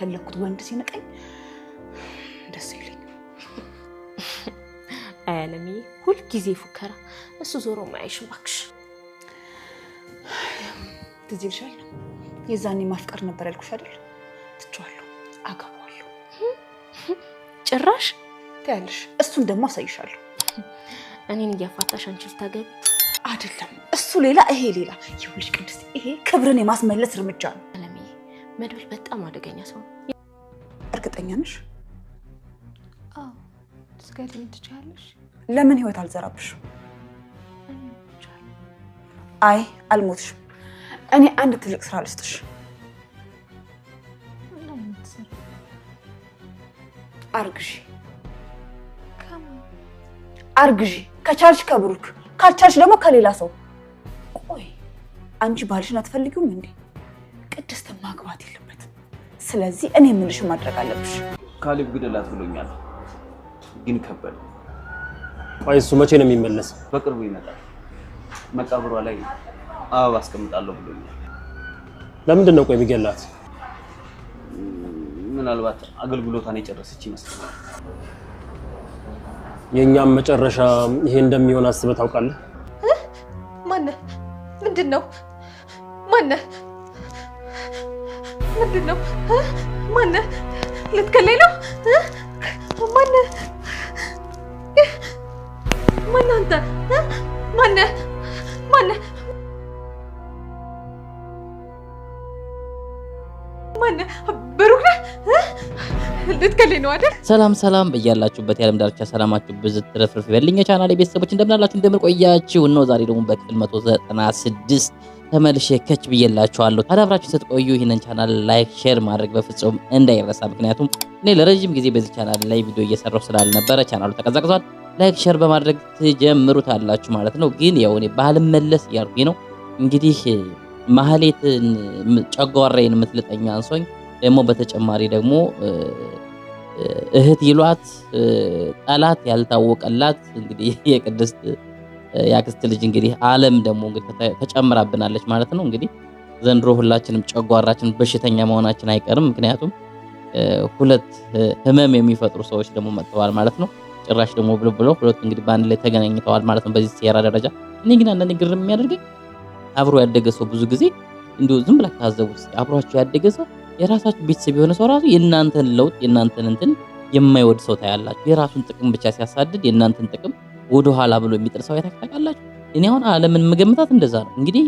የፈለግኩት ወንድ ሲንቀኝ ደስ ይለኝ። አይ አለምዬ፣ ሁልጊዜ ፉከራ። እሱ ዞሮ ማያይሽም እባክሽ። ትዝ ይልሻል? የዛኔ ማፍቀር ነበር ያልኩሽ አይደል? ትቼዋለሁ፣ አገባዋለሁ። ጭራሽ ትያለሽ። እሱን ደግሞ አሳይሻለሁ። እኔን እያፋታሽ አንቺ ልታገቢ አይደለም? እሱ ሌላ፣ ይሄ ሌላ። ይኸውልሽ ቅድስት፣ ይሄ ክብርን የማስመለስ እርምጃ ነው። አለምዬ፣ መድብል በጣም አደገኛ ሰው ነው። እርግጠኛ ነሽ? አዎ፣ ልትገድይኝ ትችያለሽ። ለምን ህይወት አልዘራብሽም? አይ አልሞትሽም። እኔ አንድ ትልቅ ስራ ልስጥሽ። አርግዢ፣ አርግዢ። ከቻልሽ ከብሩክ፣ ካልቻልሽ ደግሞ ከሌላ ሰው። ቆይ አንቺ ባልሽን አትፈልጊውም እንዴ? ቅድስትን ማግባት የለበትም። ስለዚህ እኔ የምልሽን ማድረግ አለብሽ። ካሌብ ግደላት ብሎኛል፣ ግን ከበደ። ቆይ እሱ መቼ ነው የሚመለሰው? በቅርቡ ይመጣል። መቃብሯ ላይ አበባ አስቀምጣለሁ ብሎኛል። ለምንድን ነው ቆይ የሚገላት? ምናልባት አገልግሎቷን የጨረሰች ይመስለኛል። የእኛም መጨረሻ ይሄ እንደሚሆን አስበህ ታውቃለህ? ማነህ? ምንድን ነው? ማነህ? ምንድን ነው? ማነህ? ልትገለኝ ነው? ማነህ? ማነህ አንተ? ማነህ? ማነህ? ማነህ? ብሩክ ነህ? ልትገለኝ ነው አይደል? ሰላም ሰላም፣ በያላችሁበት የዓለም ዳርቻ ሰላማችሁ ብዝት ትርፍርፍ ይበልኝ። የቻናሌ ቤተሰቦች እንደምናላችሁ እንደምን ቆያችሁ? ነው ዛሬ ደግሞ በክፍል 196 ተመልሼ ከች ብዬላችኋለሁ። ታዲያ አብራችሁ ስትቆዩ ይህንን ቻናል like፣ share ማድረግ በፍጹም እንዳይረሳ። ምክንያቱም እኔ ለረጅም ጊዜ በዚህ ቻናል ላይ ቪዲዮ እየሰራሁ ስላልነበረ ቻናሉ ተቀዛቅዟል። like፣ share በማድረግ ትጀምሩታላችሁ ማለት ነው። ግን ያው እኔ ባልመለስ እያልኩኝ ነው። እንግዲህ ማህሌትን ጨጓራዬን የምትልጠኝ አንሶኝ ደግሞ በተጨማሪ ደግሞ እህት ይሏት ጠላት ያልታወቀላት እንግዲህ የቅድስት የአክስት ልጅ እንግዲህ አለም ደግሞ እንግዲህ ተጨምራብናለች ማለት ነው። እንግዲህ ዘንድሮ ሁላችንም ጨጓራችን በሽተኛ መሆናችን አይቀርም። ምክንያቱም ሁለት ህመም የሚፈጥሩ ሰዎች ደግሞ መጥተዋል ማለት ነው። ጭራሽ ደግሞ ብሎ ብሎ ሁለቱ እንግዲህ በአንድ ላይ ተገናኝተዋል ማለት ነው በዚህ ሴራ ደረጃ። እኔ ግን አንዳንዴ ግርም የሚያደርገኝ አብሮ ያደገ ሰው ብዙ ጊዜ እንዲሁ ዝም ብላችሁ ታዘቡት። አብሯችሁ ያደገ ሰው የራሳችሁ ቤተሰብ የሆነ ሰው ራሱ የእናንተን ለውጥ የእናንተን እንትን የማይወድ ሰው ታያላችሁ። የራሱን ጥቅም ብቻ ሲያሳድድ የእናንተን ጥቅም ወደ ኋላ ብሎ የሚጥል ሰው አይታችሁ ታውቃላችሁ? እኔ አሁን ዓለምን የምገምታት እንደዛ ነው። እንግዲህ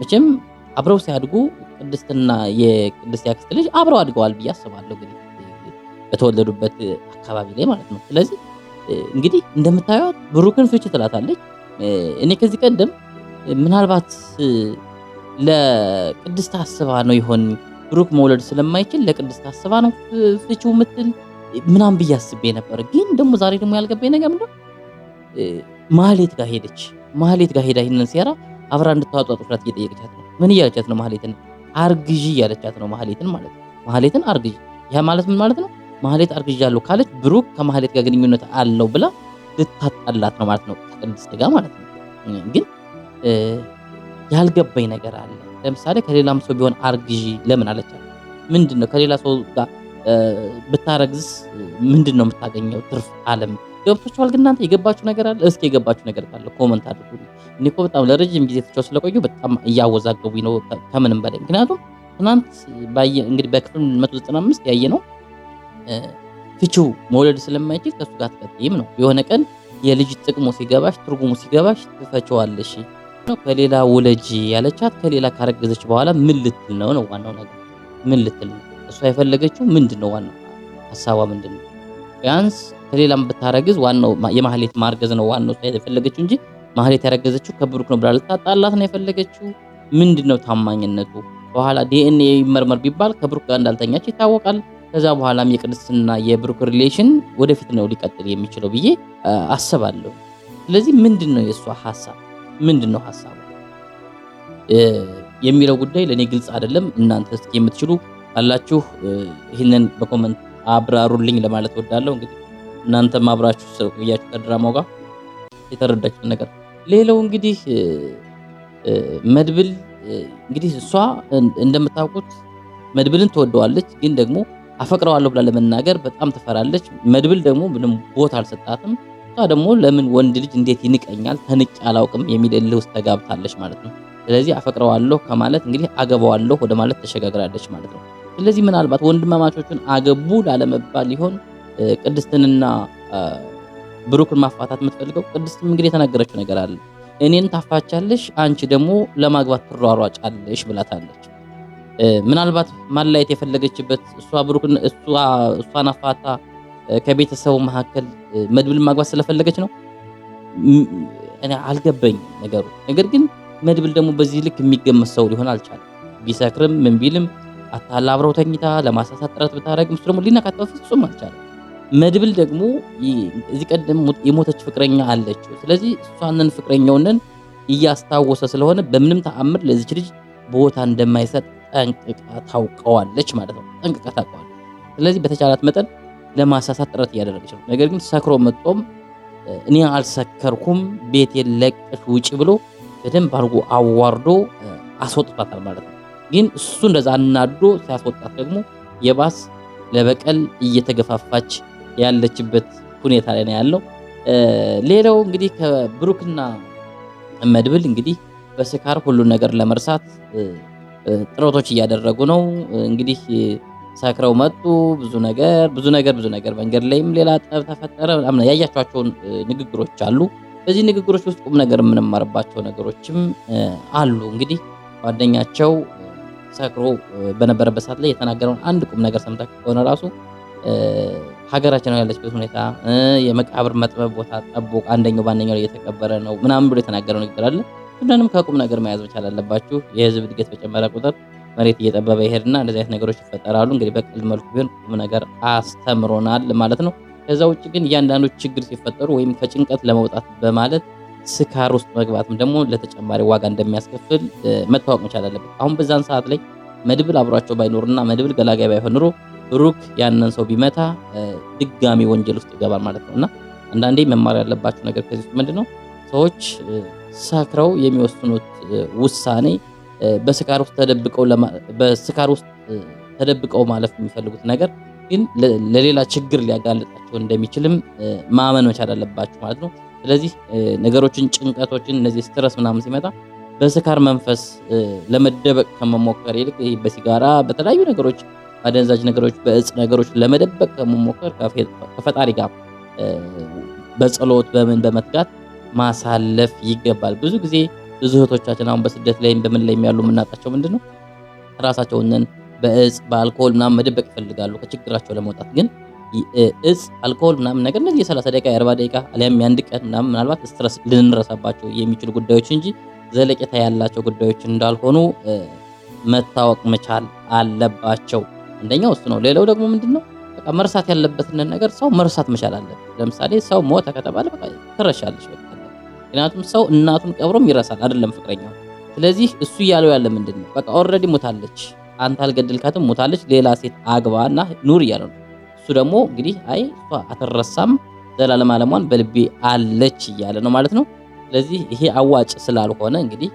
መቼም አብረው ሲያድጉ ቅድስትና የቅድስት ያክስት ልጅ አብረው አድገዋል ብዬ አስባለሁ። እንግዲህ በተወለዱበት አካባቢ ላይ ማለት ነው። ስለዚህ እንግዲህ እንደምታዩት ብሩክን ፍቺ ትላታለች። እኔ ከዚህ ቀደም ምናልባት ለቅድስት አስባ ነው ይሆን ብሩክ መውለድ ስለማይችል ለቅድስት አስባ ነው ፍቺው ምትል ምናምን ብዬ አስቤ ነበር። ግን ደግሞ ዛሬ ደግሞ ያልገባኝ ነገር ምንድነው፣ ማህሌት ጋር ሄደች። ማህሌት ጋር ሄዳ ይህንን ሴራ አብራ እንድታጧጡፍላት እየጠየቀቻት ነው። ምን እያለቻት ነው? ማህሌትን አርግዢ እያለቻት ነው። ማህሌትን ማለት ነው። ማህሌትን አርግዢ። ያ ማለት ምን ማለት ነው? ማህሌት አርግዣለሁ ካለች ብሩክ ከማህሌት ጋር ግንኙነት አለው ብላ ልታጣላት ነው ማለት ነው፣ ከቅድስት ጋር ማለት ነው። ግን ያልገባኝ ነገር አለ። ለምሳሌ ከሌላም ሰው ቢሆን አርግዢ ለምን አለቻት? ምንድነው ከሌላ ሰው ጋር ብታረግዝ ምንድነው የምታገኘው ትርፍ? አለም ገብቶችኋል? ግን እናንተ የገባችሁ ነገር አለ? እስኪ የገባችሁ ነገር ካለ comment አድርጉልኝ። እኔ እኮ በጣም ለረጅም ጊዜ ትቼው ስለቆዩ በጣም እያወዛገቡኝ ነው ከምንም በላይ። ምክንያቱም ትናንት ባየ እንግዲህ በክፍል 195 ያየነው ፍቺው መውለድ ስለማይችል ከሱ ጋር አትቀጥይም ነው። የሆነ ቀን የልጅ ጥቅሙ ሲገባሽ ትርጉሙ ሲገባሽ ትፈቺዋለሽ ነው። ከሌላ ውለጂ ያለቻት ከሌላ ካረገዘች በኋላ ምን ልትል ነው ነው ዋናው ነገር። ምን ልትል ነው እሷ የፈለገችው ምንድን ነው? ዋናው ሀሳቧ ምንድን ነው? ቢያንስ ከሌላም ብታረግዝ ዋናው የማህሌት ማርገዝ ነው ዋናው እሷ የፈለገችው እንጂ ማህሌት ያረገዘችው ከብሩክ ነው ብላ ልታጣላት ነው የፈለገችው። ምንድን ነው ታማኝነቱ? በኋላ ዲኤንኤ ይመርመር ቢባል ከብሩክ ጋር እንዳልተኛች ይታወቃል። ከዛ በኋላም የቅድስትና የብሩክ relation ወደፊት ነው ሊቀጥል የሚችለው ብዬ አስባለሁ። ስለዚህ ምንድን ነው የእሷ ሀሳብ ምንድን ነው ሀሳቡ የሚለው ጉዳይ ለእኔ ግልጽ አይደለም። እናንተ እስኪ የምትችሉ ካላችሁ ይህንን በ comment አብራሩልኝ ለማለት እወዳለሁ። እንግዲህ እናንተም አብራችሁ ስለቆያችሁ ከድራማው ጋር የተረዳችሁት ነገር። ሌላው እንግዲህ መድብል እንግዲህ እሷ እንደምታውቁት መድብልን ትወደዋለች፣ ግን ደግሞ አፈቅረዋለሁ ብላ ለመናገር በጣም ትፈራለች። መድብል ደግሞ ምንም ቦታ አልሰጣትም። እሷ ደግሞ ለምን ወንድ ልጅ እንዴት ይንቀኛል፣ ተንቄ አላውቅም የሚል እልህ ውስጥ ተጋብታለች ማለት ነው። ስለዚህ አፈቅረዋለሁ ከማለት እንግዲህ አገባዋለሁ ወደ ማለት ተሸጋግራለች ማለት ነው። ስለዚህ ምናልባት ወንድማማቾቹን አገቡ ላለመባል ሊሆን ቅድስትንና ብሩክን ማፋታት የምትፈልገው። ቅድስትም እንግዲህ የተናገረችው ነገር አለ። እኔን ታፋቻለሽ፣ አንቺ ደግሞ ለማግባት ትሯሯጫለሽ ብላታለች። ምናልባት ማላየት የፈለገችበት እሷ ብሩክን እሷን አፋታ ከቤተሰቡ መካከል መድብል ማግባት ስለፈለገች ነው። እኔ አልገባኝም ነገሩ። ነገር ግን መድብል ደግሞ በዚህ ልክ የሚገመት ሰው ሊሆን አልቻለም። ቢሰክርም ምን ቢልም አታላ አብረው ተኝታ ለማሳሳት ጥረት ብታደርግም እሱ ደግሞ ሊነካት በፍጹም አልቻለም። መድብል ደግሞ እዚህ ቀደም የሞተች ፍቅረኛ አለችው። ስለዚህ እሷንን ፍቅረኛውንን እያስታወሰ ስለሆነ በምንም ተአምር ለዚች ልጅ ቦታ እንደማይሰጥ ጠንቅቃ ታውቀዋለች ማለት ነው። ጠንቅቃ ታውቀዋለች። ስለዚህ በተቻላት መጠን ለማሳሳት ጥረት እያደረገች ነው። ነገር ግን ሰክሮ መጥቶም እኔ አልሰከርኩም ቤቴን ለቀሽ ውጪ ብሎ በደንብ አድርጎ አዋርዶ አስወጥቷታል ማለት ነው። ግን እሱ እንደዛ አናዶ ሲያስወጣት ደግሞ የባስ ለበቀል እየተገፋፋች ያለችበት ሁኔታ ላይ ነው ያለው። ሌላው እንግዲህ ከብሩክና መድብል እንግዲህ በስካር ሁሉን ነገር ለመርሳት ጥረቶች እያደረጉ ነው። እንግዲህ ሰክረው መጡ። ብዙ ነገር ብዙ ነገር ብዙ ነገር መንገድ ላይም ሌላ ጠብ ተፈጠረ። ያያቸዋቸውን ንግግሮች አሉ። በዚህ ንግግሮች ውስጥ ቁም ነገር የምንማርባቸው ነገሮችም አሉ። እንግዲህ ጓደኛቸው ሰክሮ በነበረበት ሰዓት ላይ የተናገረውን አንድ ቁም ነገር ሰምታችሁ ከሆነ ራሱ ሀገራችን ያለችበት ሁኔታ የመቃብር መጥበብ ቦታ ጠቦ አንደኛው በአንደኛው ላይ እየተቀበረ ነው ምናምን ብሎ የተናገረው ንግግር አለ። ሁሉንም ከቁም ነገር መያዝ መቻል አለባችሁ። የህዝብ እድገት በጨመረ ቁጥር መሬት እየጠበበ ይሄድና እንደዚህ አይነት ነገሮች ይፈጠራሉ። እንግዲህ በቀልድ መልኩ ቢሆን ቁም ነገር አስተምሮናል ማለት ነው። ከዛ ውጭ ግን እያንዳንዱ ችግር ሲፈጠሩ ወይም ከጭንቀት ለመውጣት በማለት ስካር ውስጥ መግባትም ደግሞ ለተጨማሪ ዋጋ እንደሚያስከፍል መታወቅ መቻል አለበት። አሁን በዛን ሰዓት ላይ መድብል አብሯቸው ባይኖርና መድብል ገላጋይ ባይሆን ኑሮ ብሩክ ያንን ሰው ቢመታ ድጋሚ ወንጀል ውስጥ ይገባል ማለት ነው። እና አንዳንዴ መማር ያለባቸው ነገር ከዚህ ውስጥ ምንድነው፣ ሰዎች ሰክረው የሚወስኑት ውሳኔ በስካር ውስጥ ተደብቀው ማለፍ የሚፈልጉት ነገር ግን ለሌላ ችግር ሊያጋልጣቸው እንደሚችልም ማመን መቻል አለባቸው ማለት ነው። ስለዚህ ነገሮችን፣ ጭንቀቶችን፣ እነዚህ stress ምናምን ሲመጣ በስካር መንፈስ ለመደበቅ ከመሞከር ይልቅ በሲጋራ በተለያዩ ነገሮች፣ አደንዛዥ ነገሮች፣ በእጽ ነገሮች ለመደበቅ ከመሞከር ከፈጣሪ ጋር በጸሎት በምን በመትጋት ማሳለፍ ይገባል። ብዙ ጊዜ ብዙ እህቶቻችን አሁን በስደት ላይም በምን ላይም ያሉ የምናጣቸው ምንድነው ራሳቸውን በእጽ በአልኮል ምናምን መደበቅ ይፈልጋሉ ከችግራቸው ለመውጣት። ግን እጽ አልኮል ምናምን ነገር እነዚህ የ30 ደቂቃ የ40 ደቂቃ አሊያም የአንድ ቀን ምናምን ምናልባት stress ልንረሳባቸው የሚችሉ ጉዳዮች እንጂ ዘለቄታ ያላቸው ጉዳዮች እንዳልሆኑ መታወቅ መቻል አለባቸው። አንደኛው እሱ ነው። ሌላው ደግሞ ምንድነው በቃ መርሳት ያለበትን ነገር ሰው መርሳት መቻል አለበት። ለምሳሌ ሰው ሞተ ከተባለ በቃ ትረሻለሽ በቃ። ምክንያቱም ሰው እናቱን ቀብሮም ይረሳል አይደለም ፍቅረኛው። ስለዚህ እሱ እያለው ያለ ምንድነው በቃ already ሞታለች፣ አንተ አልገደልካትም፣ ሞታለች፣ ሌላ ሴት አግባና ኑር እያለው ነው። እሱ ደግሞ እንግዲህ አይ እሷ አትረሳም፣ ዘላለም ዓለሟን በልቤ አለች እያለ ነው ማለት ነው። ስለዚህ ይሄ አዋጭ ስላልሆነ እንግዲህ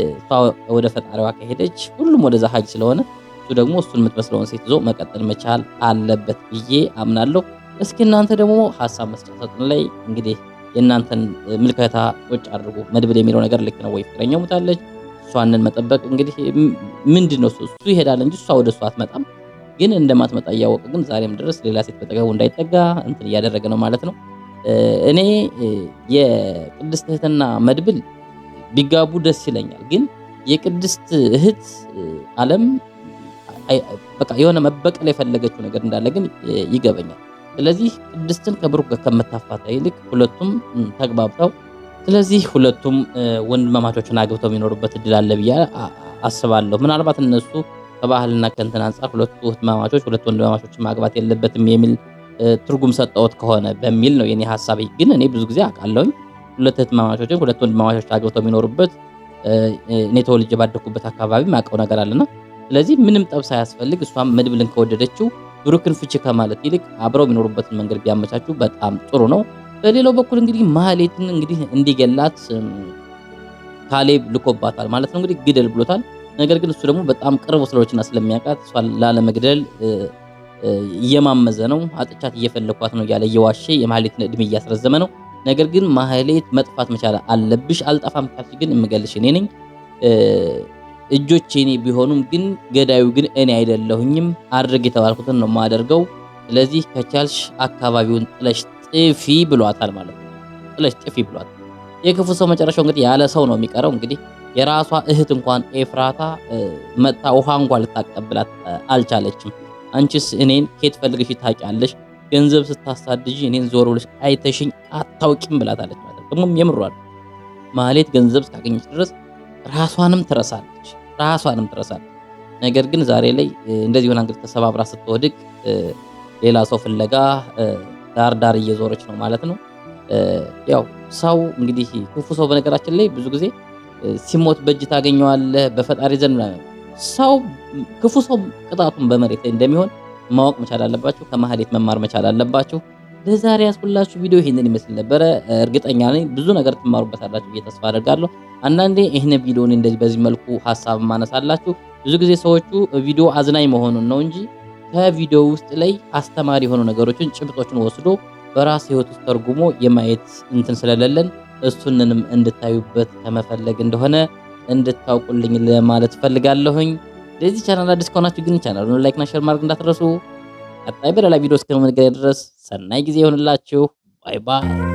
እሷ ወደ ፈጣሪዋ ከሄደች ሁሉም ወደዛ ሀጅ ስለሆነ እሱ ደግሞ እሱን የምትመስለውን ሴት ይዞ መቀጠል መቻል አለበት ብዬ አምናለሁ። እስኪ እናንተ ደግሞ ሀሳብ መስጫ ሳጥን ላይ እንግዲህ የእናንተን ምልከታ ቁጭ አድርጉ። መድብል የሚለው ነገር ልክ ነው ወይ? ፍቅረኛው ሞታለች፣ እሷንን መጠበቅ እንግዲህ ምንድን ነው? እሱ ይሄዳል እንጂ እሷ ወደ እሷ አትመጣም። ግን እንደማትመጣ እያወቀ ግን ዛሬም ድረስ ሌላ ሴት በጠገቡ እንዳይጠጋ እንትን እያደረገ ነው ማለት ነው። እኔ የቅድስት እህትና መድብል ቢጋቡ ደስ ይለኛል። ግን የቅድስት እህት አለም በቃ የሆነ መበቀል የፈለገችው ነገር እንዳለ ግን ይገበኛል። ስለዚህ ቅድስትን ከብሩክ ጋር ከምታፋታ ይልቅ ሁለቱም ተግባብተው ስለዚህ ሁለቱም ወንድማማቾችን አግብተው የሚኖሩበት እድል አለ ብዬ አስባለሁ። ምናልባት እነሱ ከባህልና ከእንትን አንጻር ሁለቱ እህትማማቾች ሁለቱ ወንድማማቾችን ማግባት የለበትም የሚል ትርጉም ሰጠውት ከሆነ በሚል ነው የኔ ሐሳብ። ግን እኔ ብዙ ጊዜ አውቃለሁኝ ሁለት እህትማማቾችን ሁለት ወንድማማቾች አግብተው የሚኖሩበት እኔ ተወልጄ ባደኩበት አካባቢ ማውቀው ነገር አለና ስለዚህ ምንም ጠብ ሳያስፈልግ እሷም መድብልን ከወደደችው ብሩክን ፍቺ ከማለት ይልቅ አብረው የሚኖሩበትን መንገድ ቢያመቻቹ በጣም ጥሩ ነው። በሌላው በኩል እንግዲህ ማህሌትን እንግዲህ እንዲገላት ካሌብ ልኮባታል ማለት ነው። እንግዲህ ግደል ብሎታል። ነገር ግን እሱ ደግሞ በጣም ቅርቡ ስለሆነችና ስለሚያውቃት እሷን ላለመግደል እየማመዘ ነው። አጥቻት እየፈለኳት ነው እያለ እየዋሸ የማህሌትን እድሜ እያስረዘመ ነው። ነገር ግን ማህሌት መጥፋት መቻል አለብሽ፣ አልጠፋም ካልሽ ግን የምገልሽ እኔ ነኝ። እጆቼ እኔ ቢሆኑም ግን ገዳዩ ግን እኔ አይደለሁኝም። አድርግ የተባልኩትን ነው የማደርገው። ስለዚህ ከቻልሽ አካባቢውን ጥለሽ ጥፊ ብሏታል ማለት ነው። ጥለሽ ጥፊ ብሏታል። የክፉ ሰው መጨረሻው እንግዲህ ያለ ሰው ነው የሚቀረው። እንግዲህ የራሷ እህት እንኳን ኤፍራታ መጥታ ውሃ እንኳን ልታቀብላት አልቻለችም። አንቺስ እኔን ከየት ፈልገሽ ታውቂያለሽ? ገንዘብ ስታሳድጂ እኔን ዞር ብለሽ አይተሽኝ አታውቂም ብላታለች ማለት ነው። ደግሞም የምሯል። ማህሌት ገንዘብ እስካገኘች ድረስ ራሷንም ትረሳለች፣ ራሷንም ትረሳለች። ነገር ግን ዛሬ ላይ እንደዚህ ሆና እንግዲህ ተሰባብራ ስትወድቅ ሌላ ሰው ፍለጋ ዳር ዳር እየዞረች ነው ማለት ነው። ያው ሰው እንግዲህ ክፉ ሰው በነገራችን ላይ ብዙ ጊዜ ሲሞት በእጅ ታገኘዋለህ በፈጣሪ ዘንድ ሰው ክፉ ሰው ቅጣቱን በመሬት ላይ እንደሚሆን ማወቅ መቻል አለባችሁ። ከማህሌት መማር መቻል አለባችሁ። ለዛሬ ያስኩላችሁ ቪዲዮ ይህንን ይመስል ነበረ። እርግጠኛ ነኝ ብዙ ነገር ትማሩበታላችሁ ብዬ ተስፋ አደርጋለሁ። አንዳንዴ ይህን ቪዲዮ እንደዚህ በዚህ መልኩ ሀሳብ ማነሳላችሁ ብዙ ጊዜ ሰዎቹ ቪዲዮ አዝናኝ መሆኑን ነው እንጂ ከቪዲዮ ውስጥ ላይ አስተማሪ የሆኑ ነገሮችን ጭብጦችን ወስዶ በራስ ህይወት ውስጥ ተርጉሞ የማየት እንትን ስለሌለን እሱንንም እንድታዩበት ከመፈለግ እንደሆነ እንድታውቁልኝ ለማለት ፈልጋለሁኝ። ለዚህ ቻናል አዲስ ከሆናችሁ ግን ቻናሉን like እና share ማድረግ እንዳትረሱ። ቀጣይ በሌላ ቪዲዮ እስከምንገናኝ ድረስ ሰናይ ጊዜ ይሆንላችሁ። Bye bye።